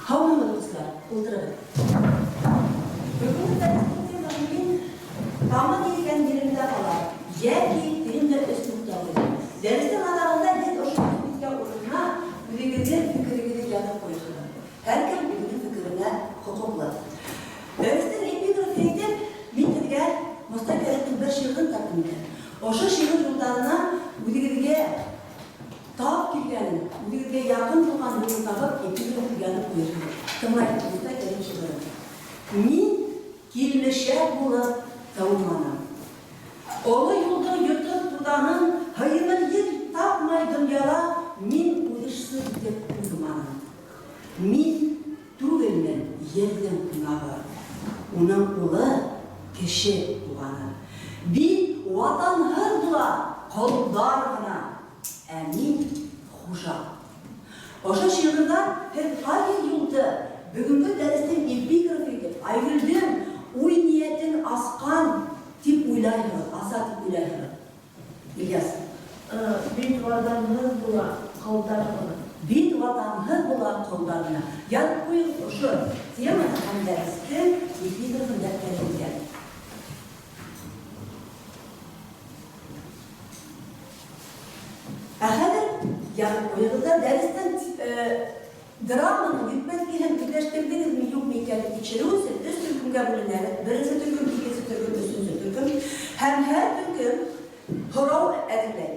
Һаумыһығыҙ, дуҫлар, ултырығыҙ. Бөгөнгө дәрестең темаһын мин Тамыр икән еремдә ҡала, йәки тегендә өс нуҡта ҡуйҙым. Дәрестең аҙағында һеҙ ошо өс биткә урынына үҙегеҙҙең фекерегеҙҙе яҙып ҡуйырһығыҙ. Һәр кем үҙенең фекеренә хоҡуҡлы. Дәрестең эпиграфы итеп мин һеҙгә Мостай Кәримнең бер шиғырын тәкъдим итәм. Ошо шиғыр юлдарына үҙегеҙгә Тап килгәнен, үзегезгә якын булган юлын табып, эпиграф язып куерһыгыз. Тыңлайык Мостай Кәрим шигырен. Мин килмешәк булып тыуманым. Олы юлдың йотып тузанын Һыйыныр ел тапмай дөньяла Мин узышсыз итеп узманым. Мин түгелмен ернең кунагы, Уның улы, кеше туганы. Бит ватанһыз була колдар гына. Ә мин хужа. Ошо шигырьдан һеҙ ҡайһы юлды бөгөнгө дәрестең эпиграфы итеп Айгөлдөң уй-ниәтен асҡан дип уйлайһығыҙ, аса дип уйлайһығыҙ? Ильяс. Бит ватанһыҙ була ҡолдар ғына. Бит ватанһыҙ була ҡолдар ғына. Яҙып ҡуйығыҙ ошо теманы һәм дәрестең эпиграфын дәфтәрегеҙгә. Ә хәҙер язып куегыз да, дәрестән драманың йөкмәткеһен үзләштердегезме, юкмы икәнен тикшерү өчен өч төркемгә бүленәбез, беренче төркем, икенче төркем, өченче төркем. Һәм һәр төркем һорау әзерләй.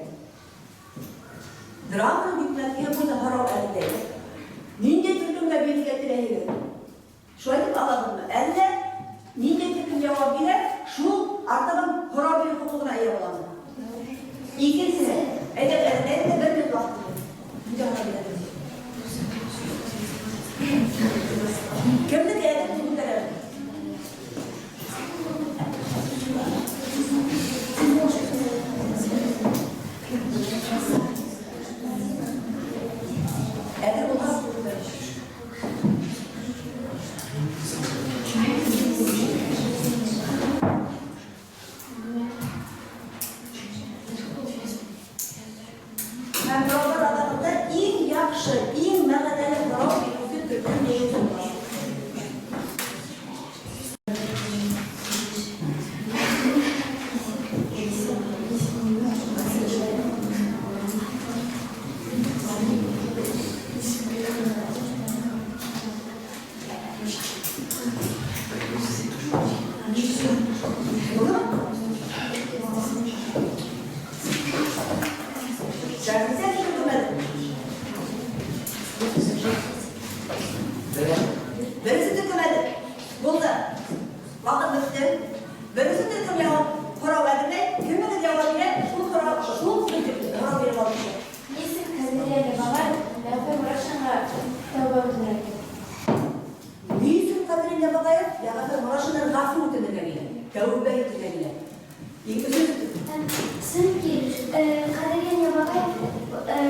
Драманың йөкмәткеһе буенча һорау әзерләй. Ниндәй төркемгә бирергә теләйһегез? Шулай дип алабызмы? Әллә ниндәй төркем яуап бирә, шул артабан һорау бирү хокукына ия буламы? Икенсеһе. Әйдәгез, әзерләгез дә бер минут вакыт бирегез. Нигә һорау бирәбез? Кемнеке әзер, шул күтәрәбез. Әзер булгач, кул күтәрәбез. Һәм һораулар азагында иң яхшы, иң мәгънәле һорау бирүче төркем җиңүче була. Беренче төркем әле. Булды. Вакыт бетте. Беренче төркем яуап һорау әзерләй. Кемегез яуап бирә, шул һорау, шул сорау биреп алучы. Нисек Хәзрәле бабай Ягъфәр Моратшинга тәүбә үтенергә килә? Ни өчен Кадрия бабай Ягъфәр Моратшиннан гафу үтенергә килә, тәүбә итергә килә? Икенче Чөнки Кадрия бабай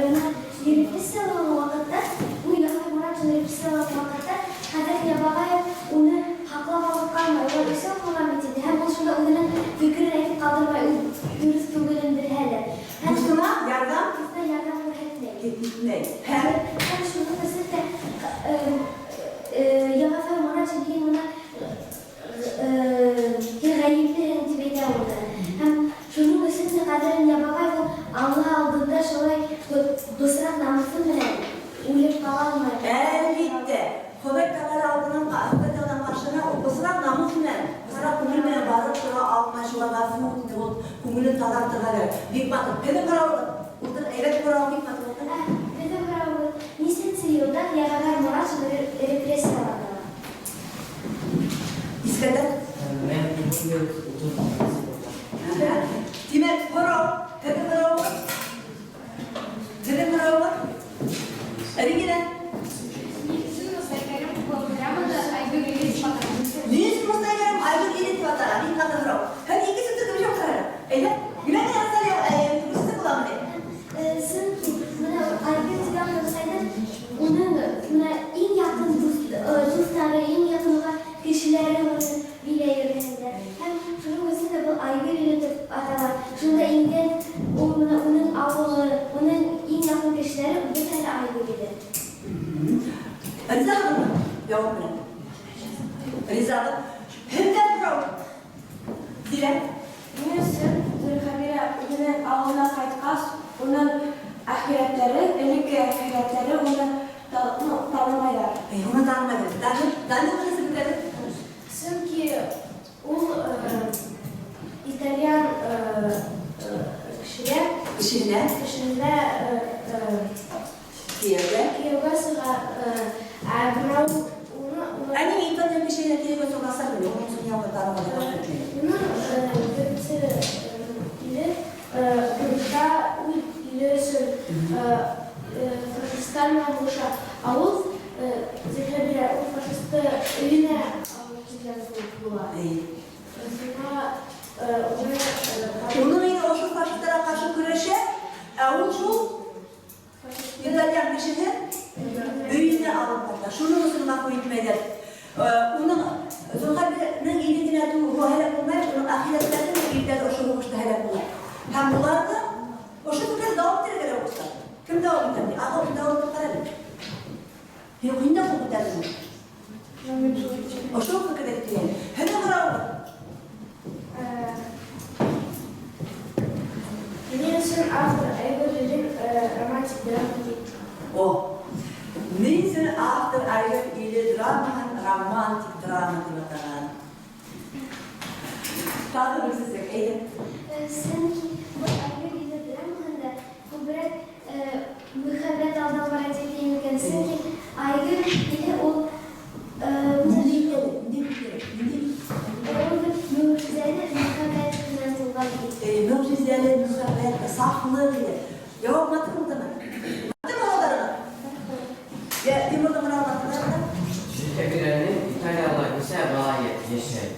менә репрессияләнгән вакытта, ну, Ягъфәр Моратшин репрессияләнгән вакытта Кадрия бабай уны хаклап алып калмай, ул үзе укыган бит инде, һәм ул шунда үзенең фикерен әйтеп калдырмай, ул дөрес түгелен белһә дә. Һәм Дустына ярдәм Дустына ярдәм күрһәтмәй. Итмәй. Һәм. Һәм шуның өчен дә Ягъфәр Моратшин һин моны һин гаеплеһең дип әйтә ул да. Һәм шуның өчен дә Кадерен Ябагай ул Алла алдында шулай бысрак намусы белән үлеп кала алмай. Әлбиттә, Ходай Тәгалә алдынан, Ходай Тәгаләнең каршына ул пычрак намус белән, пычрак күңел белән барып тора алмай, шуңа гафу үтенеп, ул күңелен тазартырга кирәк. Бик матур. Безнең каравыбыз, утыр, әйбәт каравы бик матур булды. Ә, безнең каравыбыз, ничәнче елда Ягъфәр Моратшин репрессияләнә? Искәндәр? 1939 елда. Әһә. Димәк, һорау, безнең каравыбыз? Безнең каравыбыз? Регина. Ни өчен Мостай Кәрим был драмада Айгөл Иле дип атала? Ни өчен Мостай Кәрим Айгөл Иле дип атала? Бик матур сорау. Һәм икенче төркем җавап бирә. Әйдә. Димәк, Розалия, икенчесе буламыни? Чөнки менә Айгөл дигән Мосайның уның менә иң якын дуслары, иң якын уга кешеләре уны билә йөргәндә. Һәм шуның өчен дә был Айгөл иле дип атала. Шунда иңгән ул менә уның авылы, уның иң якын кешеләре бөтәһе дә Айгөл иле. Риза ханым. Яуап менән. Ризалыҡ. Һеҙҙән һорау. Дилә. Ни өсөн Зөлхәбирә үҙенең ауылына ҡайтҡас, уның әхирәттәре, элекке әхирәттәре уны танымайҙар? Уны танымайҙар. Данил, Данил беренсе. Сөнки ул итальян кешегә Кешеһенә, кешеһенә кейәүгә. Кейәүгә сыға, ә бына уны Ә ниңә итальян кешеһенә кейәүгә сыҡмаҫ ине? Уның өсөн яңы танымайҙар. Уның беренсе ире фронтта үҙ иле өсөн фашисттар менән һуғыша. Ә ул Зөлхәбирә ул фашистты өйөнә алып килгән кеүек була. Шуңа уны Уның ире ошо фашисттарға ҡаршы көрәшә, ә ул шул итальян кешеһен өйөнә алып ҡайта. Шуның өсөн ғәфү итмәйҙәр. Уның Зөлхәбирәнең ире генә түгел, һәләк булмай, уның әхирәттәренең ирҙәре ошо һуғышта һәләк була. Һәм уларҙы ошо фекер дауам итергә лә уҡса. Кем дауам итә? Ағыл дауам итеп ҡара әле. Юҡ, һин дә ҡул күтәрҙең. Ошо фекерҙе әйткән. Һеҙҙең һорауығыҙ? Ни өсөн автор Айгөл илен романтик драма тип? О, ни өсөн автор Айгөл иле драмаһын романтик драма тип атаған? Тағы бер сүзлек, әйҙә. Сөнки был Айгөл иле драмаһында күберәк мөхәббәт алдан бара тип икән. Сөнки Айгөл иле ул Ниндәй икән? Ниндәй икән? Ниндәй? Ул бер мөғжизәле мөхәббәт менән тулған ил. Мөғжизәле мөхәббәт, сафлыҡ иле. Яуап матур булдымы? Матур балаларға. Йә, Тимурҙың һорауы матур. Зөлхәбирәнең Италияла нисә бала йәшәй?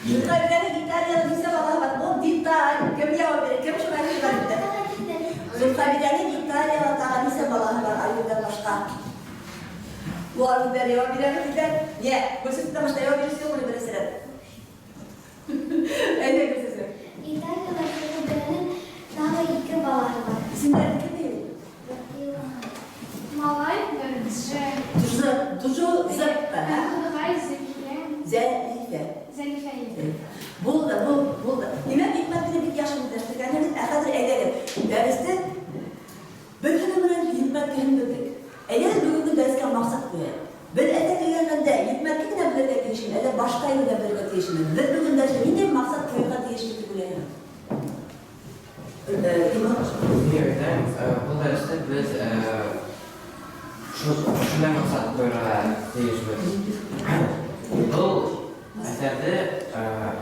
Зөлхәбирәнең Италияла нисә балаһы бар? Был деталь. Кем яуап бирә? Кем шуға иғтибар итә? Зөлхәбирәнең Италияла тағы нисә балаһы бар Айгөлдән башҡа? Улар үҙҙәре яуап бирәме тиҙәр? Йә, Гөлсөм башта яуап биреүсе юҡ, беренсенән. Әйҙә, Гөлсөм. Италияла Зөлхәбирәнең тағы ике балаһы бар. Исемдәре кем ди? Малай бер Дж. Дужы, Дужу Зеппе, һә? Ҡыҙыҡай Зөлхиә. Зәлифә. Зәлифә. Булды, был, булды. Димәк, йөкмәткене бик яҡшы үҙләштергәнһегеҙ. Ә хәҙер әйҙәгеҙ. Дәресте бер көнө менән йөкмәткеһен белдек. Әйҙәгеҙ бөгөнгө дәрескә маҡсат ҡуяйыҡ. Беҙ әҙәр өйрәнгәндә йөкмәтке генә белергә тейешме, әллә башҡа әйбер белергә тейешме? Беҙ бөгөн дәрестә ниндәй маҡсат ҡуйырға тейешбеҙ тип уйлайһығыҙ? Тимур? Мин уйлайым, был дәрестә беҙ шундай маҡсат ҡуйырға тейешбеҙ. Был әҫәрҙе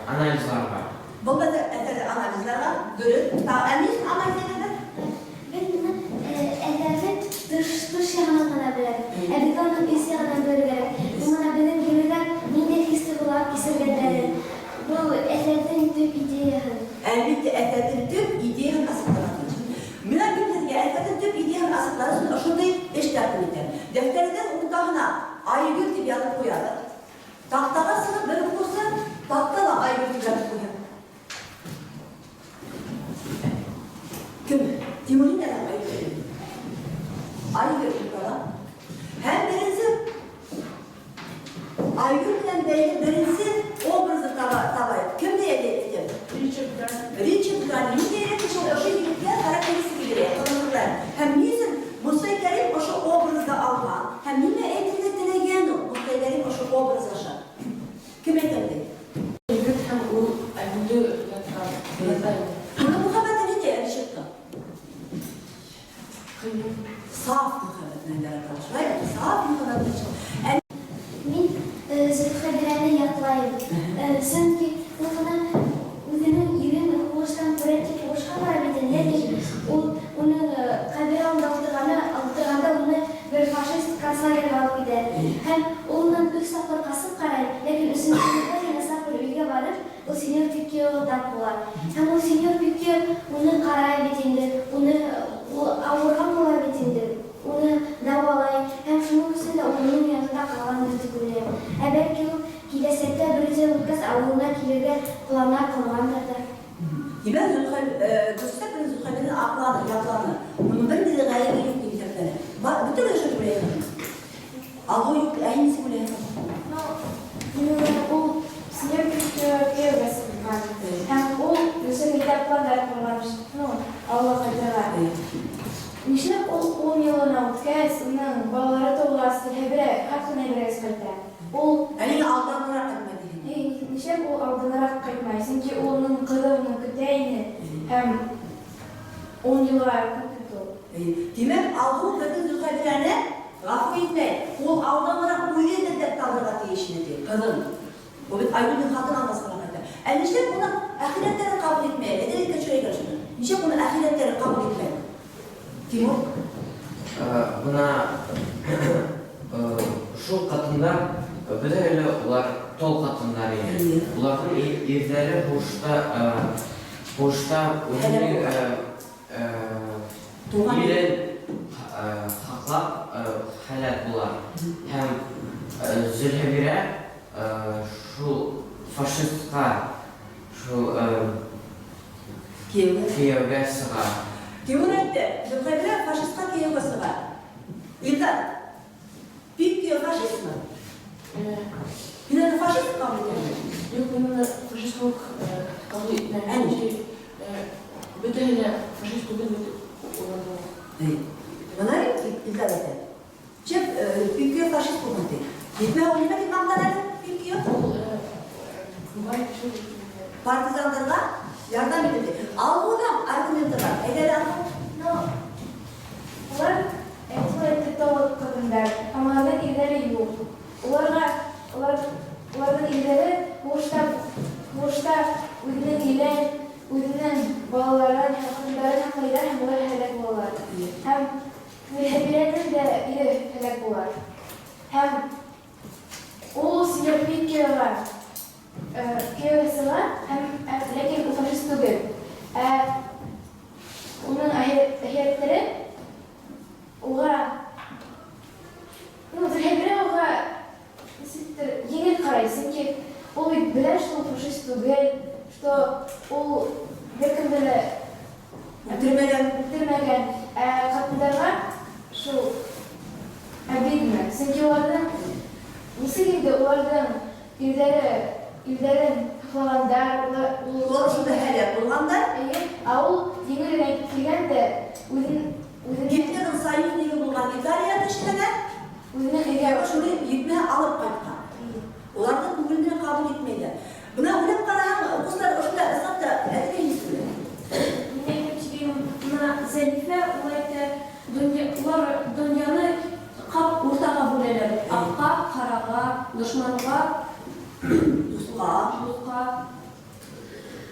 анализларға. Был әҫәрҙе анализларға, дөрөҫ. Ә ни өсөн анализларға? Беҙ быны әҫәрҙе тыш яғынан ғына беләбеҙ. Ә беҙгә уның эс яғынан белергә кәрәк. Бына беҙҙең геройҙар ниндәй хис-тойғолар кисергәндәрен, был әҫәрҙең төп идеяһын. Әлбиттә, әҫәрҙең төп идеяһын асыҡларға тейеш. Мына мин һеҙгә әҫәрҙең төп идеяһын асыҡлар өсөн ошондай эш тәҡдим итәм. Дәфтәрҙең уртаһына Айгөл тип яҙып ҡуябыҙ. Таҡтаға сығып бер уҡыусы таҡтала Айгөл тип яҙып ҡуя. Кем? Тимур ниндәй Айгөл? Айгөл тип ала. Һәм беренсе Айгөл менән бәйле беренсе образы табайыҡ. Кемде әйтә? Ричард Грани. Ричард Грани. Ниндәй кеше ошо егеткә характеристика бирә, ҡыланыҡлар. Һәм ни өсөн Мосай Кәрим ошо образды алған? Һәм нимә әйтергә теләгән ул Мосай Кәрим ошо образ аша? Кем әйтә? Егет һәм ул Айгөлдө яратҡан. Уның мөхәббәте ниндәй Ричардҡа? Ҡыйын. Саф мөхәббәт менән ярата. Шулай бит? Саф мөхәббәт менән. Мин Зөлхәбирәне яҡлайым. Сөнки ул ғына үҙенең ирен һуғыштан күрә тип һуғышҡа бара бит инде. Ләкин ул уның ҡәбер алдында ултырғанда уны бер фашист концлагерға алып китә. Һәм ул унан өс тапҡыр ҡасып ҡарай, ләкин өсөнсө генә тапҡыр өйгә барып, ул сеньор Пикеоға тап була. Һәм ул сеньор Пикео уны ҡарай бит инде, уны ул ауырған була бит инде, уны дауалай. Һәм шуның өсөн дә уның янында ҡалғандыр тип уйлайым. Ә бәлки ул киләсәктә бер үҙе үткәс ауылына килергә пландар ҡорғандыр ҙа. Димәк, Гөлсәк менән Зөлхәбирәне аҡланы, яҡланы. Уның бер ниндәй ғәйебе юҡ тип иҫәпләне. Бөтөнләй шул уйлайһың. Алло юҡ, ә һин нисек уйлайһың? Ну, мин уйлайым, ул сеньор кейәүгә сыҡҡан. Һәм ул үҙен итәп пландар ҡорған, ну, ауылға ҡайтырға. Нишләп ул 10 йылына үткәс, уның балалары тыуғас, Зөлхәбирә хатыны әйберәк ҡайта. Ул Ә ниңә алданыраҡ ҡайтмай тиһең? Нишләп ул алданыраҡ ҡайтмай? Сөнки уның ҡыҙы уны көтә ине һәм 10 йылға күп бит ул. Тимәк, Алһыу беҙҙең Зөлхәбирәне ғәфү итмәй. Ул алданыраҡ үҙе эҙләп табырға тейеш ине ти, ҡыҙын. Ул бит Айгөлдең хатын алғас ҡына ҡайта. Ә нишләп уның әхирәттәре ҡабул итмәй? Әйҙә әйткән шулай икән шуны. Нишләп уның әхирәттәре ҡабул итмәй? Тимур? Бына шул ҡатындар, беҙҙә әле улар тол ҡатындар ине. Уларҙың ирҙәре һуғышта үҙенең, Туған ирен, һаҡлап, һәләк була. Һәм Зөлхәбирә шул фашистҡа, шул, Кейәүгә? кейәүгә сыға. Тимур әйтте, Зөлхәбирә фашистҡа кейәүгә сыға. Илдар, бик кейәү фашистмы? Һин уны фашист ҡабул итәһеңме? Юҡ, мин уны фашист кеүек ҡабул итмәйем. Ә нишләп? Сөнки, бөтәһе лә фашист түгел бит уларҙың. Бына бит Илдар әйтә. Шәп, бик кейәү фашист булған ти. Етмәһә, ул нимә тип маҡтана әле, бик кейәү? Ул, бай кеше бит инде. Партизандарға ярҙам итеп ти. Алһыуҙың аргументы бар. Әйҙә әле, Алһыу. Ну, улар әйтеп әйтте тол ҡатындар, һәм уларҙың ирҙәре юҡ. Уларҙың ирҙәре һуғышта үҙенең илен, үҙенең балаларын һәм ҡатындарын һаҡлайҙар һәм улар һәләк булалар. Һәм Зөлхәбирәнең дә ире һәләк була. Һәм ул сеньор Пиккиоға, кейәүгә сыға, һәм, ләкин ул фашист түгел. Ә уның әхирәттәре уға, ну, Зөлхәбирә уға нисектер еңел ҡарай, сөнки ул бит белә, что ул фашист түгел, что ул бер кемде лә Үтермәгән. үтермәгән. Ә ҡатындарға шул обидно, сөнки уларҙың нисек инде уларҙың ирҙәрен һаҡлағандар, улар, ул Улар шунда һәләк булғандар. Эйе, ә ул еңел генә килгән дә үҙен Гитлерҙың союзнигы булған Италияны эшләгән, үҙенең өйгә шуны етмәһә алып ҡайтҡан. Уларҙың күңеленә ҡабул итмәйҙәр. Бына уйлап ҡараһаң, уҡыусылар, ошонда ысынлап та әҙер инде. Мин әйтеп килгән, бына Зәлифә ул әйтә, улар донъяны ҡап уртаға бүләләр. Аҡҡа, ҡараға, дошманға, дуҫҡа. Дуҫҡа.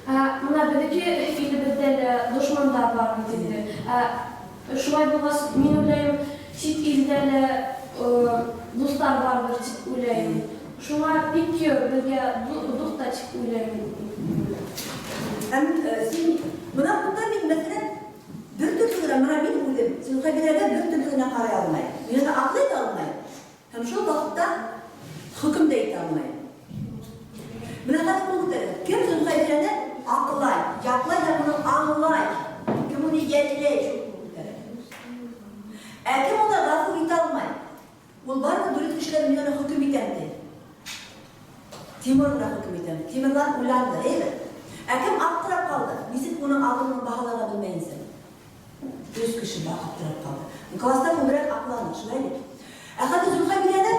Бына беҙҙеке илебеҙҙә лә дошмандар бар бит инде. Шулай булғас, мин уйлайым, сит илдә лә, дуҫтар барҙыр тип уйлайым. Шуңа бик беҙгә дуҫ та тип уйлайым. Һәм, син бына бында мин, мәҫәлән, бер төрлө генә, бына мин үҙем Зөлхәбирәгә бер төрлө генә ҡарай алмайым. Мин уны аҡлай ҙа алмайым. Һәм шул ваҡытта хөкөм дә итә алмайым. Бына хәҙер ҡул күтәрегеҙ. Кем Зөлхәбирәне аҡлай, яҡлай һәм уны аңлай? Кем уны йәлләй, шул ҡул күтәрә. Ә кем уны ғәфү итә алмай? Ул барыбер дөрөҫ кешеләр мин уны хөкөм итәм ти. Тимур ғына хөкөм итәм. Тимурлан уйланды, әйме? Ә кем аптырап ҡалды? Нисек уның алдын баһаларға белмәйенсә? Өс кеше бар аптырап ҡалды. Класста күберәк аҡланы, шулай бит? Ә хәҙер Зөлхәбирәнең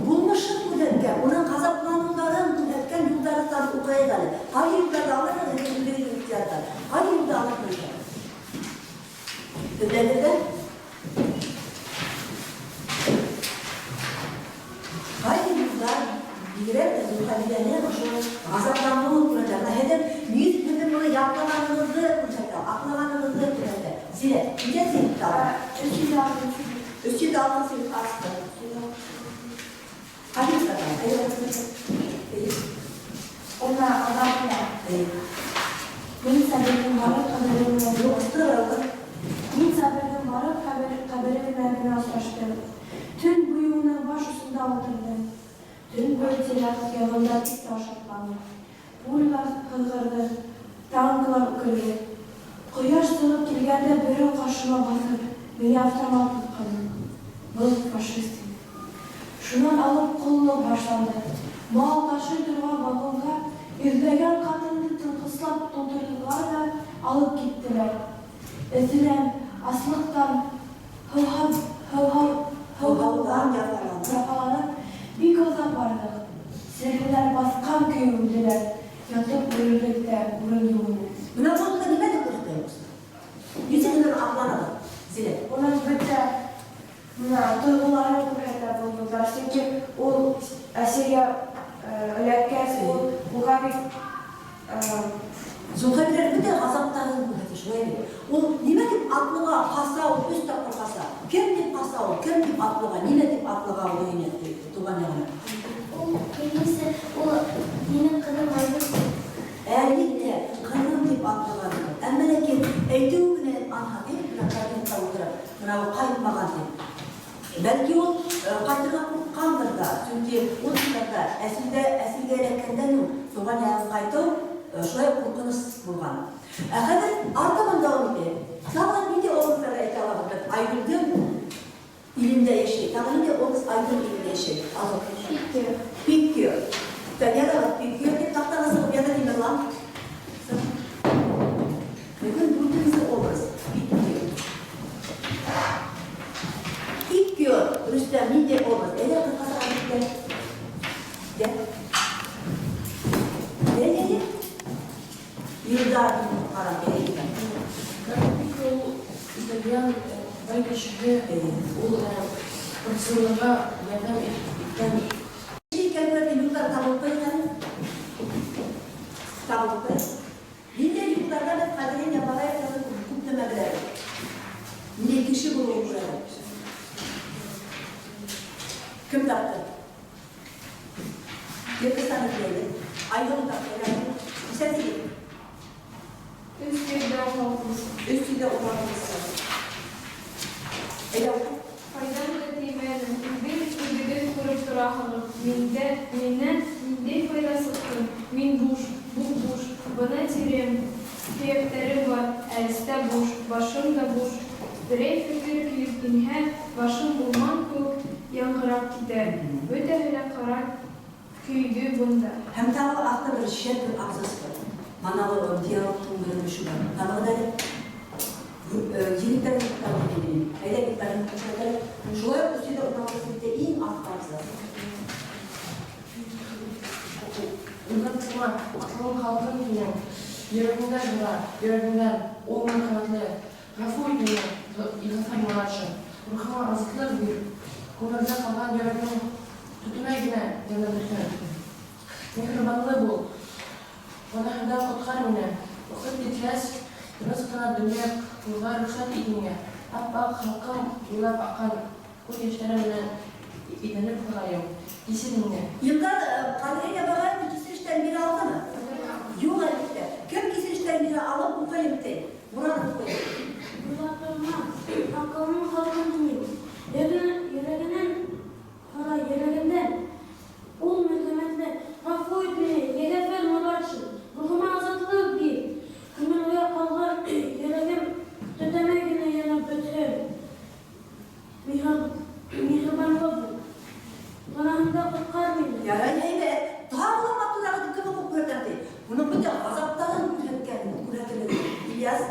булмышын күрһәткән, уның ғазапланыуҙарын күрһәткән юлдары тағы уҡайыҡ әле. Ҡайһы юлдарҙы алырһығыҙ, һеҙҙең үҙегеҙҙең ихтыярҙа. Ҡайһы юлды алырһығыҙ икән? Һеҙҙәрҙә? Ҡайһы юлдар бигерәк тә Зөлхәбирәнең ошо ғазапланыуын күрһәтә. Бына һеҙҙең нисек һеҙҙең уны яҡлағанығыҙҙы күрһәтә, аҡлағанығыҙҙы күрһәтә. Зилә, нисә синдә ала? Өс йөҙ алтынсы бит. Өс йөҙ алтынсы бит асты. Ҡайһы юлдар? Уны аҙаҡ. Мин Сабирҙың барып ҡәбере менән Юҡ, ҡысҡырығыҙ. Мин Сабирҙың барып ҡәбере менән генә осраштым. Төн буйы уның баш осонда ултырҙым. Төн буйы тирә яғында тик таш шартланы. Пулялар һыҙғырҙы, танкалар үкерҙе. Ҡояш сығып килгәндә берәү ҡаршыма баҫып, миңә автомат тотҡаны. Был фашист ине. Шунан алып ҡоллоҡ башланды. Мал ташый торған вагонға йөҙләгән ҡатынды тылҡыслап тултырҙылар ҙа алып киттеләр. Эҫенән, аслыҡтан, һыуһау, һыуһау, Һыуһауҙан яфаланып. яфаланып бик оҙаҡ барҙыҡ. Серлеләр баҫҡан көйө үлделәр. Ятып үлерлек тә урын юҡ ине. Менә был нимәне күрһәтә? Нисек генә аҡланабыҙ? Зилә. Уның бөтә менә тойғоларын күрһәтә был юлдар. Сөнки ул әсиргә эләккәс, ул уға бик Зөлхәбирә бөтә ғазаптарын күрһәтә, шулай бит. Ул нимә тип атлыға ҡаса, ул өс тапҡыр ҡаса. Кем тип ҡаса ул, кем тип атлыға, нимә тип атлыға ул өйөнә, тыуған яғына? Ул беренсе, ул минең ҡыҙым Айгөл. Әлбиттә, ҡыҙым тип атлыға. Әммә ләкин әйтеүе генә анһат, менә кабинетта ултырып, менә ул ҡайтмаған тип. Бәлки ул ҡайтырға ҡурҡҡандыр ҙа, сөнки ул йылдарҙа әсирҙә әсиргә эләккәндән һуң тыуған яғына ҡайтыу шулай уҡ ҡурҡыныс булған. Ә хәҙер артабан дауам итәйек. Тағы ниндәй образдар әйтә алабыҙ беҙ? Айгөлдөң илендә йәшәй. Тағы ниндәй образ Айгөл илендә йәшәй? Азат. Пиккө. Пиккө. Яҙабыҙ Пиккө тип таҡтаға сығып яҙа Тимерлан. Бөгөн дүртенсе образ Пиккө. Пиккө, Рөстәм, ниндәй образ? Әйҙә ҡыҫҡаса әйтеп. Дә. Дә, дә, дә. Илдар ҡарап әйҙә. Пиккө ул итальян бай кешеһе, ул партизанларға ярҙам иткән. Икән юлдар табылып ҡуйған. Табылып ҡуй. Ниндәй юлдарҙа беҙ Ҡәҙриә Ябағаеваны күп нәмә беләбеҙ. Ниндәй кеше булыуын күрәбеҙ. Кем тапты? Йыртыстан эҙләйбеҙ. Айгөл тапты. Нисә тигеҙ? 316. 316. Әйҙә уҡы. Файҙам да теймәне, үҙегеҙ үҙегеҙ күреп тораһығыҙ. Миндә, минән ниндәй файҙа сыҡты? Мин буш, буп-буш. Бына тирем, һөйәктәрем бар, ә эстә буш, башым да буш. Берәй фекер килеп инһә, башым урман кеүек яңғырап китә. Бөтәһе лә ҡара көйҙө бында. Һәм тағы аҫта бер шәп бер абзац бар. Монолог, диалогтың бер өлөшө бар. Табығыҙ әле. Егеттәрҙең китабын бирәйем. Әйҙә егеттәрҙең күрһәтәле. Шулай уҡ 316 биттә иң аҫҡы абзац. Уйлап торма, аҡылың һалҡын һинең. Йөрәгеңдән һора, йөрәгеңдән, ул мәрхәмәтле. Ғәфү ит мине, Йәғәфәр Моратшин. Рухыма азатлыҡ бир. Күмергә ҡалған йөрәгем төтөмәй генә янып бөтһөн. Миһырбанлы бул. Гонаһымдан ҡотҡар мине. Ваҡыт еткәс, тыныс ҡына донъя ҡуйырға рөхсәт ит миңә. Ап-аҡ халҡым буйлап аҡҡан күҙ йәштәре менән иҙелеп һорайым. Кисер мине. Илдар, Ҡәҙриә Ябағаев кисерештәрен бирә алдымы? Юҡ, әлбиттә. Кем кисерештәрен бирә алып уҡыйым ти? Мурат уҡый. Уйлап торма, аҡылың һалҡын һинең. Йөрәгенән һора, йөрәгеңдән. Ул мәрхәмәтле. Ғәфү ит мине, Йәғәфәр Моратшин. Рухыма азатлыҡ бир. Күмергә ҡалған йөрәгем төтәмәй генә янып бөтһөн. Миһырбанлы бул. Гонаһымдан ҡотҡар мине. Ярай, һәйбәт. Тағы ла матурырағы кем уҡып күрһәтәм ти. Уның бөтә ғазаптарын күрһәткән, күрһәтелде. Ильяс.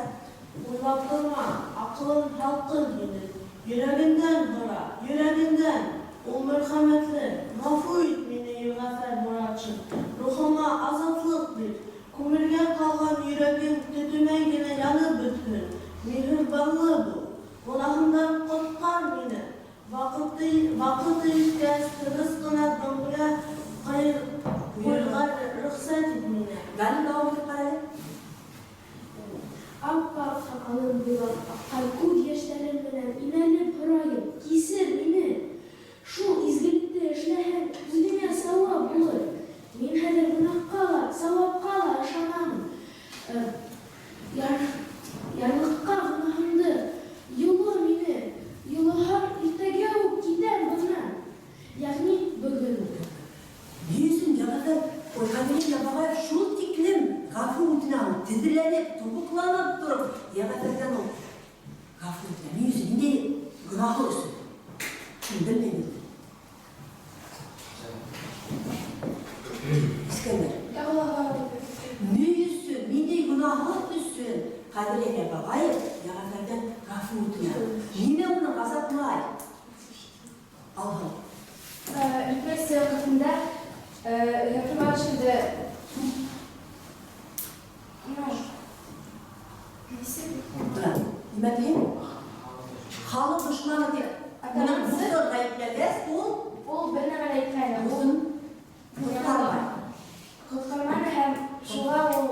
Уйлап торма, аҡылың һалҡын һинең. Йөрәгеңдән һора, йөрәгеңдән. Ул мәрхәмәтле. Ғәфү ит мине, Йәғәфәр Моратшин. Рухыма азатлыҡ бир. Күмергә ҡалған йөрәгем төтөмәй генә янып бөтһөн. Миһырбанлы бул. Гонаһымдан ҡотҡар мине. Ваҡыты, ваҡыты еткәс, тыныс ҡына донъя ҡуйырға рөхсәт ит миңә. Ғәлим дауам итеп ҡара әле. Ап-аҡ һаҡалым буйлап аҡҡан күҙ йәштәрем менән инәлеп һорайым, кисер мине. Шул изгелекте эшләһәң, үҙеңә сауап булыр. Мин хәҙер гонаһҡа ла, сауапҡа ла ышанамын. Ярлыҡҡа гонаһымды, йоло мине. Йолоһаң, иртәгә үк китәм бынан. Йәғни бөгөн үк. Ни өсөн Йәғәфәр Ҡәҙриә Ябағаев шул тиклем ғәфү үтенә ул, теҙләнеп, тубыҡланып тороп, Йәғәфәрҙән ул ғәфү үтенә. Ни өсөн? Ниндәй гонаһы өсөн? Мин белмәйем инде. Искәндәр. Ни өсөн, ниндәй гөнаһы өсөн Ҡәҙерле Ябағаев Йәғәфәрҙән ғәфү үтенә? Нимә уны ғазаплай? Алһыу. Репрессия ваҡытында Ғәфүр Моратшинды, ну, нисек? Бына, нимә тиһең? Халыҡ дошманы тип. Уның дуҫын ғәйепләгәс, ул Ул бер нәмә лә әйтмәне. Ул дуҫын ҡотҡармай. Ҡотҡарманы һәм шуға ул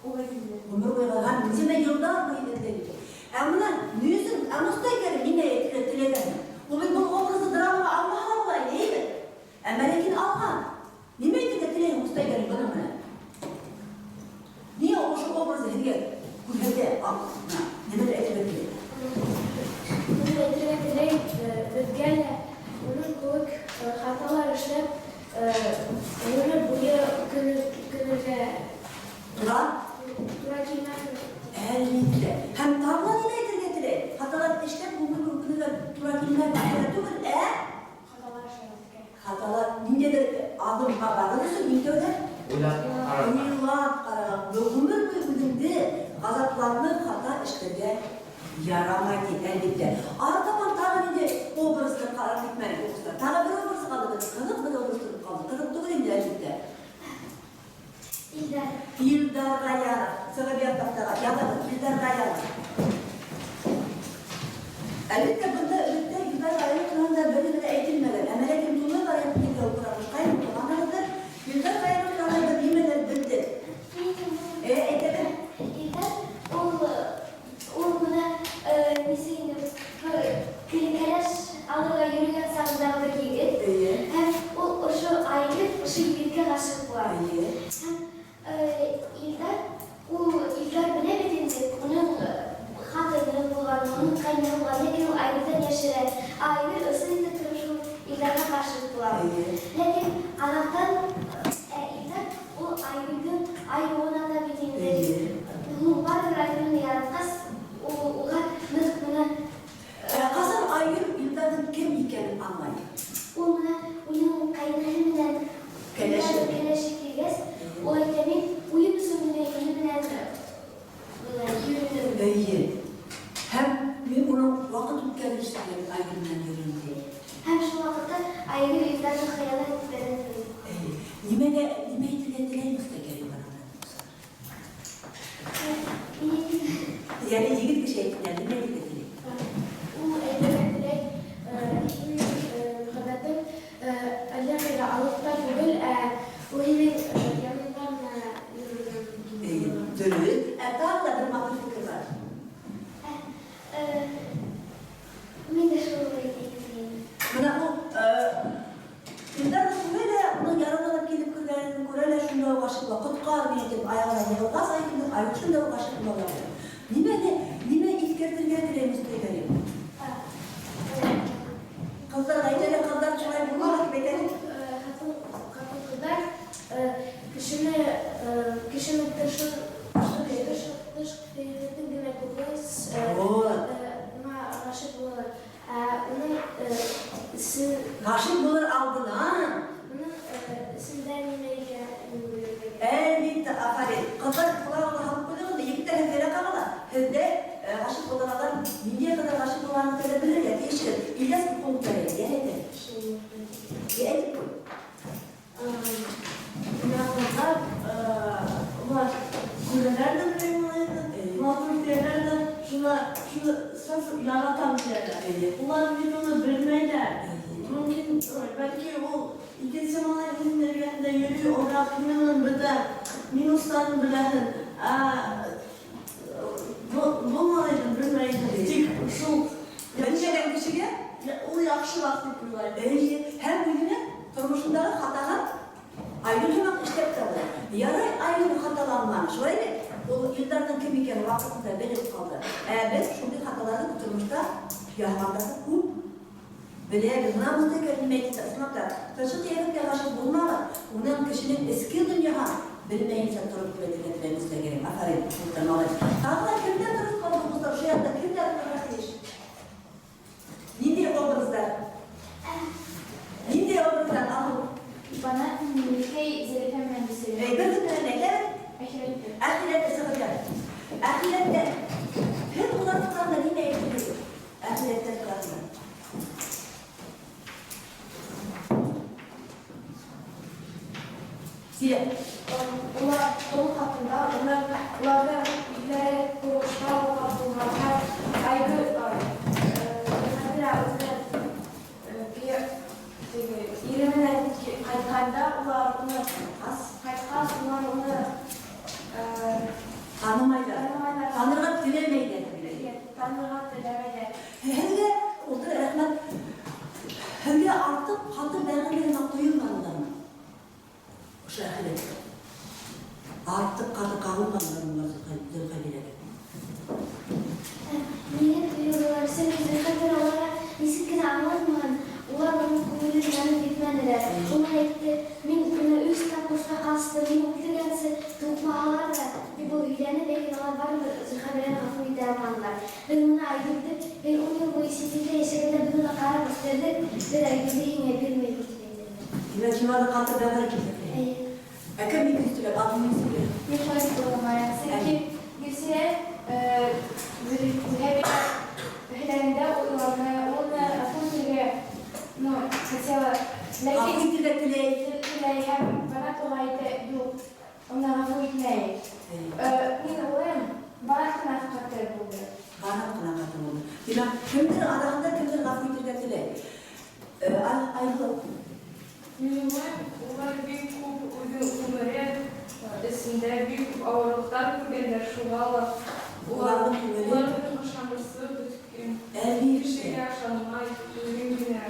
уға килде. Ғүмер буйы һәм нисәмә йылдар буйы эҙләй бит. Ә бына ни өсөн, ә Мостай Кәрим нимә әйтергә теләгән? Ул бит был образды драмаға алмаһа ла була ине, әйбәт. Әммә ләкин алған. Нимә әйтергә теләй Мостай Кәрим бының менән? Ниңә ошо образды һеҙгә күрһәтә? Бына, нимәлер әйтергә теләй? Мин әйтергә теләйем, беҙгә лә уның кеүек хаталар эшләп, ғүмер буйы үкенергә Тура? Тура килмәҫ. Әлбиттә. Һәм тағы ла нимә әйтергә теләй? Хаталар эшләп ғүмер буйы үкенергә тура килмәҫ түгел, ә? Хаталар эшләмәҫкә. Хаталар ниндәйҙер аҙымға барыр өсөн иң тәүҙә Уйлап ҡарарға. Уйлап ҡарарға. Ғүмер буйы үҙеңде ғазапланып хата эшләргә ярамай тип, әлбиттә. Артабан тағы ниндәй образды ҡарап китмәнек, уҡыусылар? Тағы бер образ ҡалды, беҙ ҡыҙыҡ бер образ тороп ҡалды. Ҡыҙыҡ түгел инде, әлбиттә. Илдар. Илдар Ғаянов. Сығып ят таҡтаға. Яҙығыҙ, Илдар Ғаянов. Әлбиттә, бында өлөктә Илдар Ғаянов тураһында бер нәмә лә әйтелмәгән. Әммә ләкин тулы вариант килде уҡырға ҡушҡайным, туғанығыҙҙыр. Илдар Ғаянов тураһында бер нимәлер белдек. Әйтәбеҙ. Илдар, ул бына, нисек инде, кәләш алырға йөрөгән сағындағы бер егет. Һәм ул ошо Айгөл, ошо егеткә ғашиҡ була. Һәм Илдар, ул Илдар белә бит инде, уның хатыны булған, уның ҡайны булған, ләкин ул Айгөлдән йәшерә. Ә Айгөл ысын итеп тороп шул Илдарға ғашиҡ була. Ләкин аҙаҡтан, Илдар ул Айгөлдөң айыуын ата бит инде. Ул барыбер Айгөлне яратҡас, ул уға ныҡ менән Ҡасан Айгөл Илдарҙың кем икәнен аңлай? Ул менә уның ҡайныһы менән Кәләше. Кәләше килгәс, ул әйтә, мин уйын өсөн генә ине менән йөрөдөм. Эйе. Һәм мин уның ваҡыт үткәреш тигән Айгөл менән йөрөм ти. Һәм шул ваҡытта Айгөл Илдарҙың хыянат иткәнен белә. Эйе. Нимәгә, нимә әйтергә теләй Мостай Кәрим бынан? Йәне егет кеше әйтте, нимә әйтергә теләй? Ул әйтергә теләй, һинең мөхәббәтең әллә ҡайҙа алыҫта түгел, ә ул һинең яныңда ғына йөрөргә мөмкин. Эйе, дөрөҫ. Ә тағы ла бер матур фекер бар. Мин дә шул әйтәйем тигәйнем. Бына ул, Илдар күрә лә, уның яраланып килеп кергәнен күрә лә, шунда уҡ ғашиҡ була. Ҡотҡар мине тип аяғына йығылғас, Айгөлдөң Айгөл шунда уҡ ғашиҡ була. Нимәне, нимә иҫкәртергә теләй Мостай Кәрим? Ҡыҙҙарға әйтә лә, ҡыҙҙар шулай булмаһа тип әйтә лә. Ҡатын-ҡыҙҙар кешене тыш ҡиәфәтен генә күргәс, уңа ғашиҡ булалар. Ә уның Ғашиҡ булыр алдынан уның эсендә нимә икәнен белергә кәрәк. Әлбиттә, афарин. Ҡыҙҙар ҡолағына һалып ҡуйҙығыҙ ҙа, егеттәр һеҙгә лә ҡағыла. Һеҙҙә ғашиҡ булғандар ниндәй ҡыҙҙар ғашиҡ булғанын белергә тейешһегеҙ. Ильяс ҡул күтәрә, йә әйтә. Йә әйтеп ҡуй. Менә ҡыҙҙар, улар күрәләр ҙә белмәйҙәр, матур тиәләр ҙә, шуны саф яратам тиәләр. Улар бит уны белмәйҙәр. Мөмкин, бәлки ул икенсе малай үҙенең эргәһендә йөрөй, уйлап, мин уның бөтә минустарын беләһең. Ә был малайҙы белмәйһең. Тик шул Белмәгән кешегә ул яҡшыраҡ тип уйлайым. Эйе, һәм үҙенең тормошондағы хатаһын Айгөл һымаҡ эшләп тә була. Ярай Айгөл хаталанманы, шулай бит? Ул Илдарҙың кем икәнен ваҡытында белеп ҡалды. Ә беҙ шундай хаталарҙы тормошта яһағандарҙы күп беләбеҙ. Бына Мостай Кәрим нимә әйтә, ысынлап та, тышҡы ҡиәфәткә ғашиҡ булмағыҙ, уның кешенең эске донъяһын белмәйенсә тороп тип әйтергә теләй Мостай Кәрим. Афарин, Мостай малай. Тағы ла кемдәр дөрөҫ ҡалды, дуҫтар? Ошо яҡта кемдәр торорға тейеш? Ниндәй образдар? Ниндәй образдар? Алыу. Бана Милкәй Зәлифә менән Әхирәттә. Әхирәттә сығып. Әхирәттә. Һеҙ улар тураһында нимә әйтерһегеҙ? Әхирәттәр тураһында. Силә. Улар тол ҡатындар, уларҙың ирҙәре һуғышта вафат булған һәм Айгөл Зөлхәбирә үҙенең теге ире менән ҡайтҡанда улар уны ҡайтҡас улар уны Танымайҙар. танымайҙар. Танырға теләмәйҙәр. Танырға теләмәйҙәр. Һеҙгә ултыр, рәхмәт. Һеҙгә артыҡ ҡаты бәғерле генә тойолманылармы? Ошо әхирәттә. Артыҡ ҡаты ҡағылманылармы улар Зөлхәбирәгә? Миңә тойолдолар, сөнки Зөлхәбирә уларға нисек кенә аңлатмаһын, улар уның күңелен танып етмәнеләр. Ул әйтте, мин бына 3 тапҡыр ҡастым, мин үлтергәнсе туҡмаһалар ҙа, тип ул һөйләне, ләкин улар барыбер Зөлхәбирәне ғәфү итә алманылар. Беҙ уны Айгөлдө, беҙ 10 йыл буйы сит илдә йәшәгәндә беҙ уны ҡарап үҫтерҙек, беҙ Айгөлдө һиңә бирмәйбеҙ, тип әйтәләр. Тимәк, уларҙы ҡаты бәғер килде. Эйе. Ә кем икенсе теләп? Атын нисек? Мин шулай дип уйламайым. Сөнки Гөлсинә Зөлхәбирә һөйләгәндә уларны, уны ғәфү итергә, ну, хотела, ләкин Ғәфү итергә теләй. теләй һәм Банат уға әйтә, юҡ, уны ғәфү итмәй. Мин уйлайым, Банат ҡына ҡаты булды. Банат ҡына ҡаты булды. Тимәк, кемдер араһында кемдер ғәфү итергә теләй. Айһылыу. Мин уйлайым, улар бик күп үҙенең ғүмере эсендә бик күп ауырлыҡтар күргәндәр, шуға ла Уларҙың күңеле уларҙың ышанысы бөткән. Әлбиттә. Кешегә ышанмай, үҙен генә.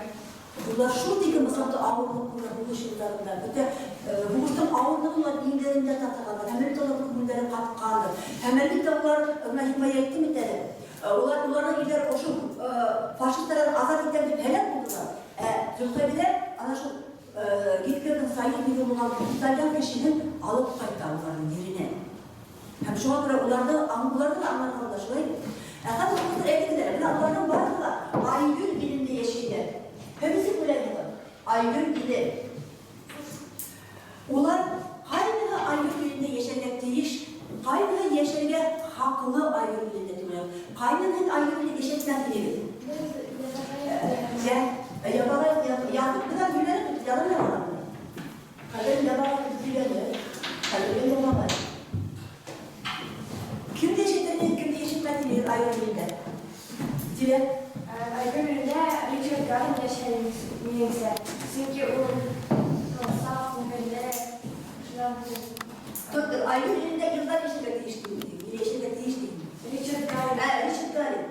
Улар шул тиклем ысынлап ауырлыҡ күргән һуғыш йылдарында, бөтә һуғыштың ауырлығын улар иңдәрендә татығандар, һәм әлбиттә уларҙың күңелдәре ҡатҡандыр. Һәм әлбиттә улар, бына Хикмәт әйтте бит әле, уларҙың ирҙәре ошо фашисттарҙан азат итәм тип һәләк булдылар. Ә Зөлхәбирә ана шул Гитлерҙың союзнигы булған итальян кешеһен алып ҡайта уларҙың еренә. Һәм шуға күрә уларҙы ла аңларға була, шулай бит? Ә хәҙер дуҫтар, әйтегеҙ әле, бына уларҙың барыһы ла Айгөл илендә йәшәйҙәр. Һеҙ нисек уйлайһығыҙ? Айгөл иле. Улар ҡайһы Айгөл илендә йәшәргә тейеш, ҡайһы йәшәргә хаҡлы Айгөл илендә тип уйлайым. Ҡайһыһын һеҙ Айгөл илендә йәшәтмәҫ инегеҙ? Ябағай, Яҡуп бынан һөйләнеп бит, яҙып яҙған. Ҡәҙерен Ябағай һөйләне, ҡәҙерен Ябағай. Кемде йәшәтер, кемде йәшәтмәҫ инегеҙ Айгөл илендә? Зилә? Айгөл илендә Ричард Гарин йәшәй, минеңсә. Сөнки ул саф күңелле, шунан һуң Доктор, Айгөл илендә Илдар йәшәргә тейеш түгел, йәшәргә тейеш түгел. Ричард Гарин. Ричард Гарин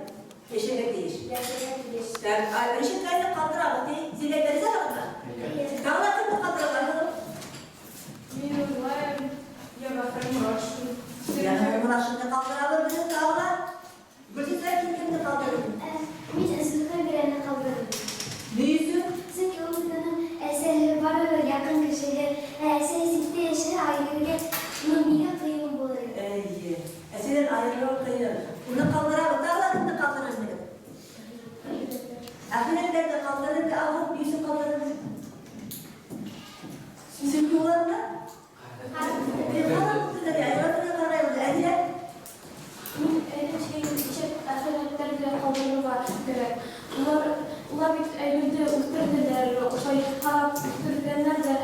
йәшәргә тейеш. Йәшәргә тейеш. Ричард Гаринны ҡалдырабыҙ, ти. Зилә, риза булдыңмы? Тағы ла кемде ҡалдырабыҙ? Мин уйлайым, Йәғәфәр Моратшин. Йәғәфәр Моратшинны ҡалдырабыҙ, беҙ тағы ла. Гөлсинә, һин кемде ҡалдырҙың? Мин Зөлхәбирәне ҡалдырҙым. Ни өсөн? Сөнки ул үҙенең әсәһе барыбер яҡын кешеһе, ә әсәһе ситтә йәшәһә, Айгөлгә, ну, миңә ҡыйын булыр ине. Эйе. Әсәһенән айырылыу ҡыйын. Уны ҡалдырабыҙ, тағы ла кемде ҡалдырырһың? Әхирәттәрҙе ҡалдырыр, алып, ни өсөн ҡалдырырһың? Сөнки уларны Мин әйтем, әхирәттәрҙе ҡалдырырға кәрәк. Улар бит Айгөлдө үҫтерҙеләр, ошолай ҡарап үҫтергәндәр ҙә,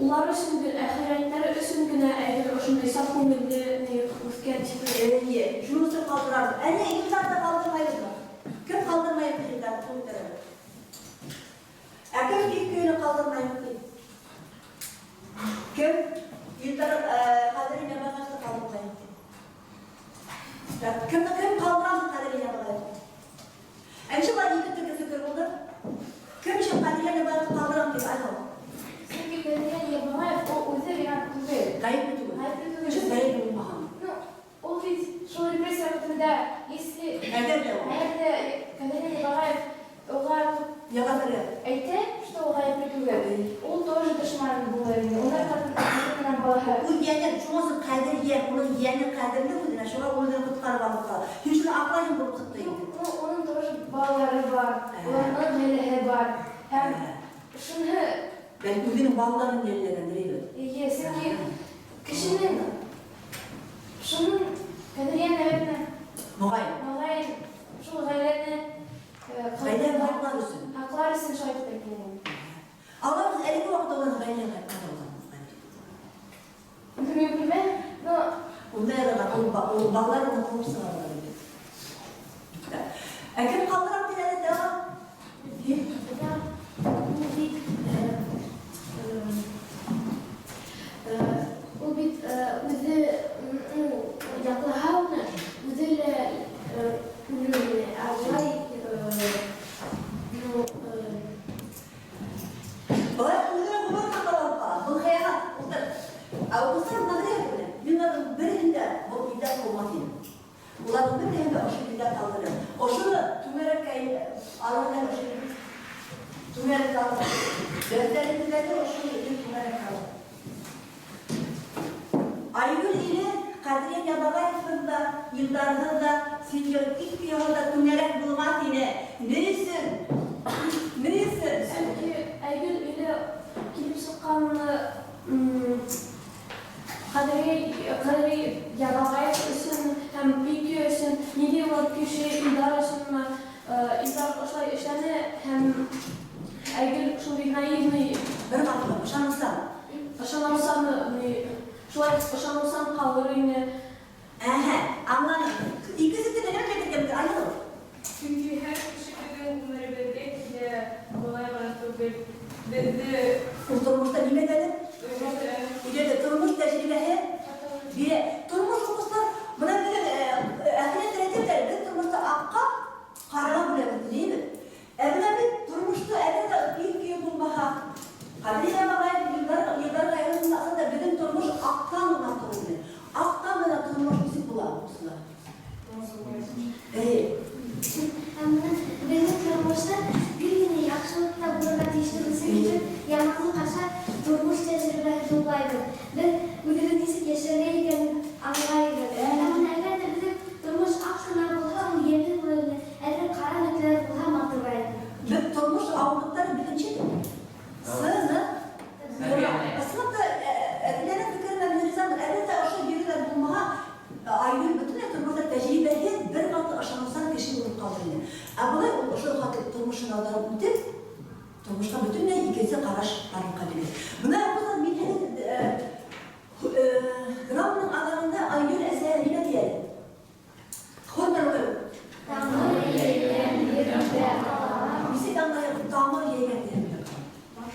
улар өсөн генә, әхирәттәре өсөн генә Айгөл ошондай саф күңелле үҫкән тип. Эйе, шуның өсөн ҡалдырабыҙ. Ә ни, Илдарҙы ҡалдырмайбыҙмы? Кем ҡалдырмайбыҙ Илдарҙы? Ҡул күтәрәбеҙ. Ә кем Иккөйөнө ҡалдырмайбыҙ ти? Кем Илдар Ҡәҙерин Ябағаевты ҡалдырмайбыҙ ти? Кемде кем ҡалдырамыз Ҡәҙерин Ябағаевты? Ә нисек улар ике төрлө фекер булды? Кем өсөн Ҡәҙерин Ябағаевты ҡалдырам тип айһыл? Сөнки Ҡәҙерин Ябағаев ул үҙе виноват түгел. Ғәйепле түгел. Ғәйепле түгел. Өсөн ғәйепле булмаһын. Ну, ул бит шул репрессия ваҡытында, если Әгәр ҙә ул. Әгәр ҙә Ҡәҙерин Ябағаев уға Яғафәргә. әйтә, что ул ғәйепле түгел. Ул тоже дошман булыр ине. Уның ҡатыны менән балаһы. Ул йәне, шуның өсөн ҡәҙер йән, уның йәне ҡәҙерле үҙенә, шуға үҙен ҡотҡарып алып ҡала. Һин шуны аҡлайһың булып сыҡты инде. Уның тоже балалары бар, уларҙың ғаиләһе бар. Һәм шуны Бәлки үҙенең балаларын йәлләгәндер инде. Эйе, сөнки кешенең Шуның Кадриан, наверное, Мөғайын. Мөғайын, шул ғаиләне Ғаилә һаҡлар өсөн. Һаҡлар өсөн шулай итеп әйткән. Алабыҙ әлеге ваҡытта уларҙың ғаилә ҡалған. Мин белмәйем, но Унда яраған, ул балалар уны ҡыуып сығаралар бит. Ә кем ҡалдырам тип әле тағы? Ул бит ул бит үҙе яҡлаһа уны, үҙе лә үлер ине. Ә улай ну Былай үҙенә ғүмер ҡалып ҡала. Был хыянат. Ултыр. Ә уҡыусылар бына беләһегеҙме? Мин уларҙың береһен дә был илдә ҡыумаҫ инем. Уларҙың береһен дә ошо илдә ҡалдырыр. Ошоно түңәрәккә алырҙар, ошо түңәрәккә алыр. Дәфтәребеҙҙәге ошо түңәрәккә алыр. Айгөл иле Ҡәҙриә Ябағаевһыҙ ҙа, Илдарһыҙ ҙа, Сеньор Киккиһыҙ ҙа түңәрәк булмаҫ ине. Ни өсөн? Ни өсөн? Сөнки Айгөл иле килеп сыҡҡан Ҡәҙри Ябағаев өсөн һәм Пики өсөн, ниндәй улар кеше Илдар өсөнмө, Илдар ошолай эшләне һәм Айгөл шундый наивный. Бер ваҡытта ышаныусан. Ышаныусан, шулай ышаныусан ҡалыр ине. Әһә, аңланым. Икенсе телдә нимә әйтергә мөмкин? Айнур. Сөнки һәр кеше беҙҙең ғүмеребеҙгә килә, былай ғына түгел. Беҙҙе Ул тормошта нимәгәлер? өйрәтә. Өйрәтә, тормош тәжрибәһе бирә. Тормош уҡыусылар, бына беҙҙең әхирәт әйтәләр, беҙ тормошта аҡҡа, ҡараға бүләбеҙ, тейбеҙ. Ә бына беҙ тормошта әгәр ҙә ир кейәү булмаһа, Ҡәҙриә Ябағаев Илдар ғаиләһендә аҫтында беҙҙең тормош аҡтан ғына тора ине. Аҡтан ғына тормош нисек була, уҡыусылар? Эйе. Һәм бына беҙҙең тормошта бер генә яҡшылыҡ та булырға тейеш түгел, сөнки беҙ яманлыҡ аша тормош тәжрибәһе туплайбыҙ. Беҙ үҙебеҙ нисек йәшәргә икәнен аңлайбыҙ. Һәм бына әгәр ҙә беҙҙең тормош аҡ ҡына булһа, ул йәмһеҙ булыр ине. Әгәр ҡара нөктәләр булһа, матур ине. Беҙ тормош ауырлыҡтары беҙҙеңсә сыны. Ысынлап та, Әдиләнең фекеренә мин ризамын. Әгәр ҙә ошо йөрөүҙәр булмаһа, Айгөл бөтөнләй тормошта тәжрибәһеҙ бер ваҡыт ышаныусан кеше булып ҡалыр ине. Ә былай ул ошо тормошон ауҙарып үтеп, тормошҡа бөтөнләй икенсе ҡараш барлыҡҡа килде. Бына уҡыусылар, мин һеҙҙең драманың аҙағында Айгөл әсәһе нимә тиә? Хор менән уҡыйбыҙ. Тамыр йәйгән ерендә ҡала. Нисек аңлайһың тамыр йәйгән ерендә ҡала?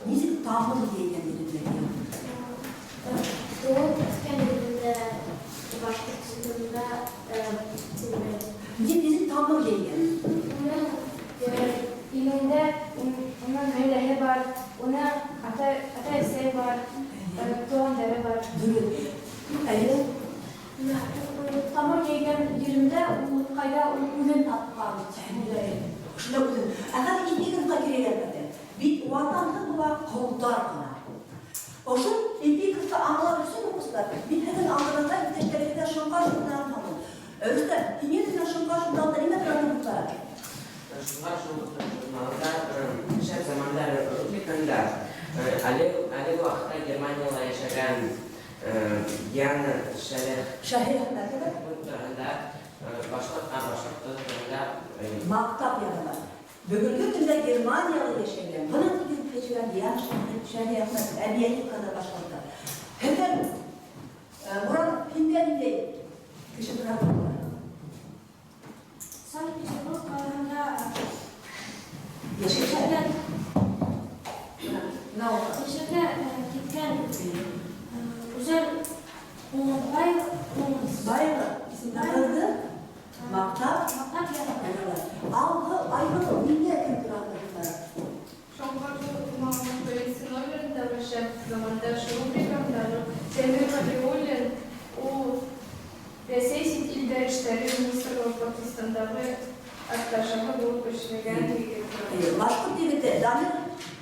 Нисек тамыр йәйгән ерендә ҡала? Тыуып үҫкән ерендә, Башҡортостанда. Нисек тамыр йәйгән? Уның илендә уның ғаиләһе бар, уның ата-әсәһе бар, туғандары бар. Дөрөҫ. Әйе. Тамыр йәйгән ерендә ул ҡайҙа ул үҙен тапҡан. Шунда үҙен. Ә хәҙер эпиграфҡа киләйек, әлбиттә. Бит ватанһыҙ була ҡолдар ғына. Ошо эпиграфты аңлар өсөн, уҡыусылар, мин һеҙҙең алдығыҙҙа иптәштәрегеҙҙә Шоңҡар журналын алдым. Рөстәм, һиңә генә Шоңҡар журналында нимә тураһында бара? Шоңҡар журналында Шәп замандар рубриканда әлеге ваҡытта Германияла йәшәгән Диана Шәлех Шәһри Әхмәтова тураһында башҡорт тураһында маҡтап яҙыла. Бөгөнгө көндә Германияла йәшәгән, бына тигән кешеләр Диана Шәһри Әхмәтова, Әбиәлиев ҡыҙы башҡорттар. Һеҙҙән, Мурат, һиндә ниндәй кеше тураһында бар? Санкт-Петербург ҡалаһында йәшәгән. Йәшәргә киткән Гүзәл Баева. Баева исемле ҡыҙҙы маҡтап маҡтап яҙған. Алғы Айгөл ниндәй кем тураһында бара? Шоңҡар журналының беренсе номерындағы Шәп замандаш рубрикандағы Тәмир Ғәлиуллин ул Рәсәй сит илдә эштәре министрлығы Пакистандағы атташеһы булып эшләгән егет. Башҡорт егете Дамир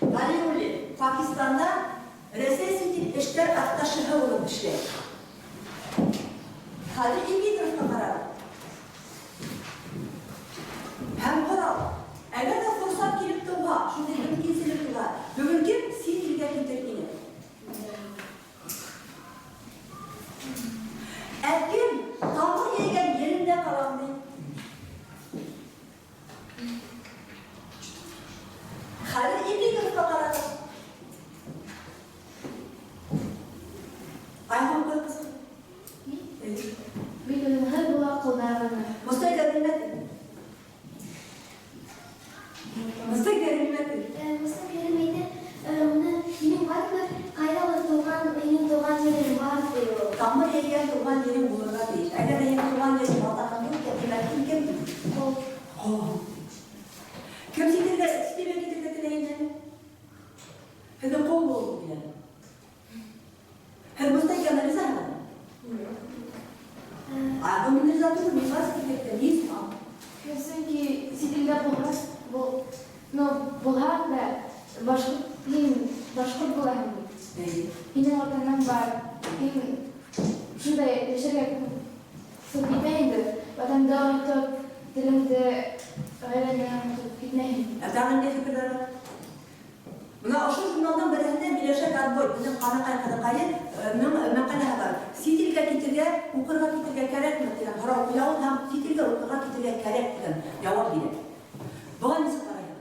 Ғәлиуллин Пакистанда Рәсәй сит ил эштәр атташеһы булып эшләй. Хәҙер эпиграфҡа ҡарағыҙ. Һәм һорау. Әгәр ҙә форсат килеп тыуһа, шундай мөмкинселек тыуһа, бөгөн кем сит илгә китер ине? Ә кем Тамыр йәйгән туған ерең булырға тейеш. Әгәр ҙә һин туған ерең Ватаның юҡ икән, тимәк, һин кем? Ҡол. Ҡол. Кем сит илгә, сит илгә китергә теләй инде әле? Һеҙҙең ҡол булғығыҙ киләме? Һеҙ Мостай ризаһығыҙмы? А, мин риза түгел, мин вас китергә, ни өсөн ал? Сөнки сит илдә булғас, бул, ну, булһаң да, башҡорт, һин башҡорт булаһың бит. Эйе. Һинең ватаның бар. Һин шундай йәшәргә шул китмә инде. Ватанды онотоп, телеңде, ғаиләңде онотоп китмәйһең. Ә тағы ниндәй фекерҙәр бар? Бына ошо журналдың береһендә Миләүшә Конвой, беҙҙең ҡанаҡай ҡыҙыҡайы, ның мәҡәләһе бар. Сит илгә китергә, уҡырға китергә кәрәкме тигән һорау ҡуя ул һәм сит илгә уҡырға китергә кәрәк тигән яуап бирә. Быға нисек ҡарайһығыҙ?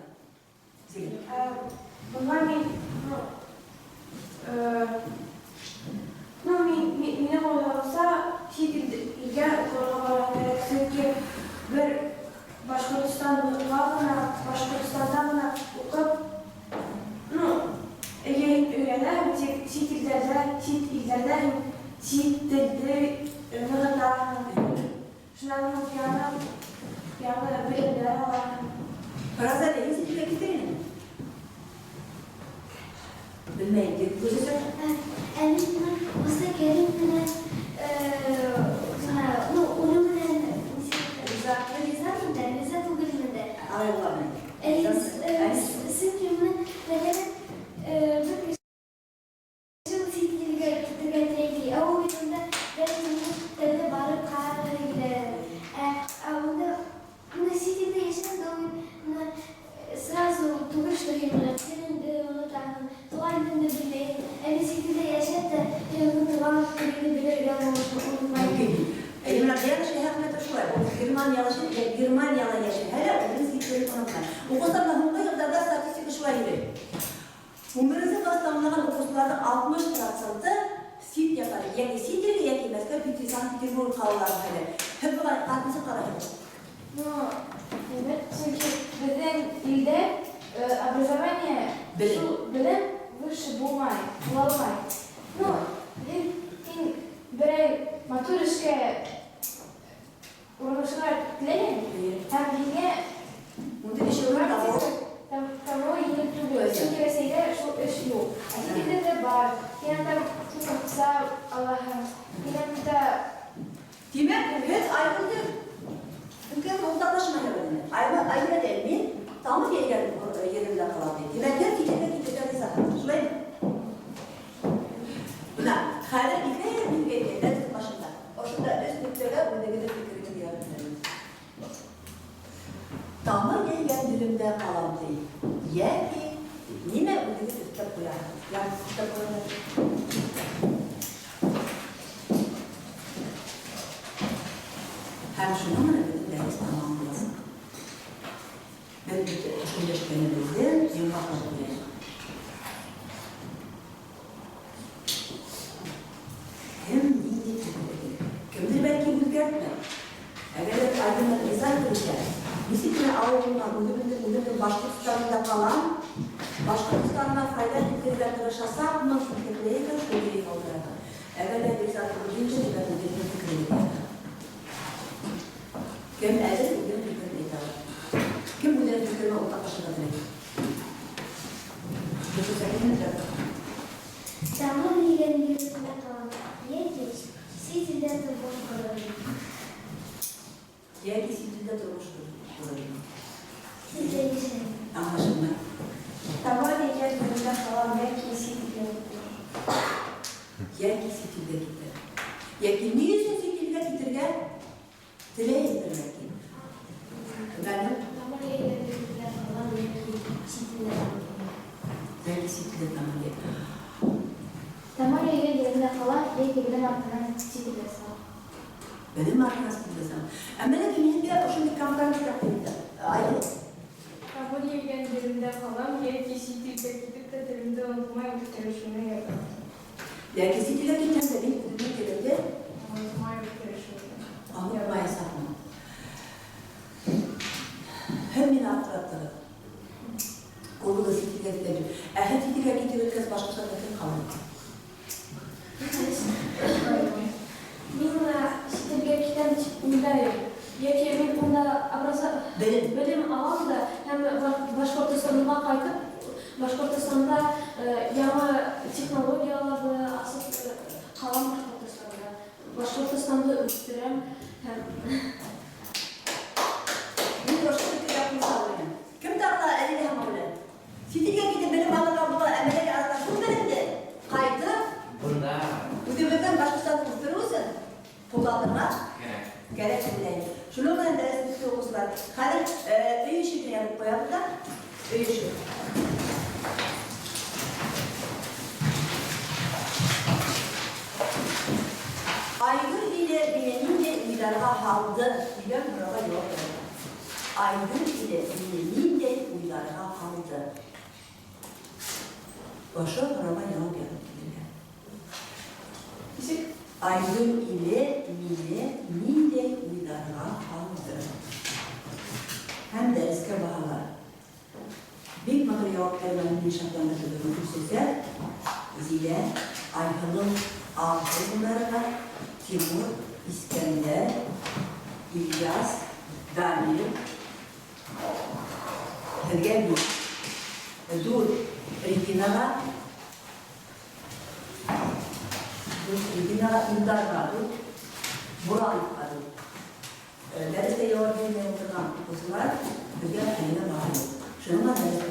Зилә. Быға мин, ну, ну, мин, минең уйлауымса, сит илгә уҡырға барырға кәрәк, сөнки бер Башҡортостанға ғына, Башҡортостанда ғына уҡып, ну, эйе, өйрәнәһең, тик сит илдәрҙә һин сит телде нығытаһың. Шунан һуң яңы белемдәр алаһың. Розалия, һин сит илгә китер инеңме? Белмәйем, тип күрһәтә. Ә мин бына Мостай Кәрим менән, ну, уның менән Риза. ризамын да, риза түгелмен дә. Ағай менән. Әй, сөнки менә, мәҫәлән, бер кеше сит илгә китергә теләй, ә ул бит унда бәлки уның тәүҙә барып ҡарағы килә. Ә унда менә сит илдә йәшәһәң дә, ул менә сразу түгел, что һин менә телеңде онотаһың, туған телеңде белмәйһең. Ә мин сит илдә йәшәп тә, һин уның туған телеңде белергә онотмайһың. Әй, менә Диана Шәйхәхмәтов шулай. Ул Германияла йәшәһә лә, үҙенең сит телен онотмай. Уҡыусылар, һуңғы йылдарҙа статистика шулай йөрөй. 11 класс тамамлаған уҡыусыларҙың 60 проценты сит яҡтар, йәки сит илгә, йәки Мәскәү, Питер, Санкт-Петербург ҡалаларын һайлай. Һеҙ быға нисек ҡарайһығыҙ? Ну, әйбәт, сөнки беҙҙең илдә образование Белем. шул белем выше булмай, була алмай. Ну, һин берәй матур эшкә урынлашырға теләйһең, һәм һиңә Унда эш урыны табыу. табыуы еңел түгел, сөнки Рәсәйҙә шул эш юҡ. Ә сит илдәрҙә бар. Һин анда күп аҡса алаһың. Һин анда Тимәк, һеҙ Айгөлдө өлкән уртаҡлашмайһығыҙ инде. Айгөл әйтә, мин тамыр йәйгән еремдә ҡалам, ти. Тимәк, һеҙ китергә китергә ризаһығыҙ. Шулаймы? Бына хәҙер ике минутҡа әйткән дәрес башында. Ошонда өс нөктәгә үҙегеҙҙең фекерегеҙҙе яҙып. Тамыр йәйгән еремдә ҡалам, ти. Йәки нимә үҙегеҙ өҫтәп ҡуяһығыҙ? Я, өҫтәп ҡуяһығыҙ. Һәм шуның менән бөтөн дәрес тамам буласаҡ. Беҙ бөтә һөйләшкәнебеҙҙе йомғаҡлап ҡуяйыҡ. Кем ниндәй фекерҙә? Кемдер бәлки үҙгәртмәй. Әгәр ҙә Айгөл риза икән, нисек кенә ауыр булмаһын, үҙемдең Башҡортостанымда ҡалам, Башҡортостаныма файҙа килтерергә тырышасаҡмын, фекерләй икән, шул йөрәк алдыра. Әгәр ҙә риза түгел икән, тимәк, үҙенең фекерен әйтә. Кем әҙер, үҙенең фекерен әйтә ала. Кем үҙенең фекерен уртаҡлашырға теләй? Бөтә сәкинә. Тамыр йәйгән еремдә ҡалам, йәки сит илдә тормош ҡорормон. Йәки сит илдә тормош ҡорормон. Сит илдә йәшәрмен. Аңлашылмай. Тамыр йәйгән еремдә ҡалам, йәки сит илгә китәм. Йәки сит илгә китер. Йәки ни өсөн сит илгә китергә теләйһеңдер бәлки. Мәлүм? Тамыр йәйгән еремдә ҡалам, йәки сит илдә тамыр. Йәки сит илдә тамыр йәйгән. Тамыр йәйгән еремдә ҡалам, йәки белем артынан сит илгә сығам. Белем артынан сит илгә сығам. Әммә ләкин һеҙгә ошондай компромисс тәҡдим итәм. Айгөл. Тамыр йәйгән еремдә ҡалам, йәки сит илгә китеп тә телемде онотмай үҫтерешемә ярҙам. Йәки сит илгә китһәм дә мин үҙемдең телемде Онотмай үҫтерешемә. онотмаясаҡмын. Һеҙ мине аптыраттығыҙ. Күбегеҙ сит илгә китә тип. Ә һеҙ сит илгә китеп бөткәс, башҡортостанда кем ҡалыр? Аңлатырға Кәрәк. Кәрәк уйлайым. Шуның белән дәрес бетте, укучылар. Хәзер өй эше язып куябыз да. Өй эше. Айгөл илә мине ниндәй уйларга һалды дигән сорауга җавап бирергә. Айгөл илә мине ниндәй уйларга һалды? Ошо сорауга җавап язып килергә. Нисек? Айгөл илә мине ниндәй уйларга һалды? Һәм дәрескә баһалар. Бик матур җаваплар белән мине шатландырды бүген Гөлсәсә, Зилә, Айһылу, Алсу, Тимур, Искәндәр, Ильяс, Дамир. Һеҙгә 5. 4 Регинаға, 4 Регинаға, Илдарға 4, Бурановҡа 4. Дәрестә яуап бирмәй ултырған уҡыусылар, беҙгә ҡәйнә баһа юҡ. Шуның дәрес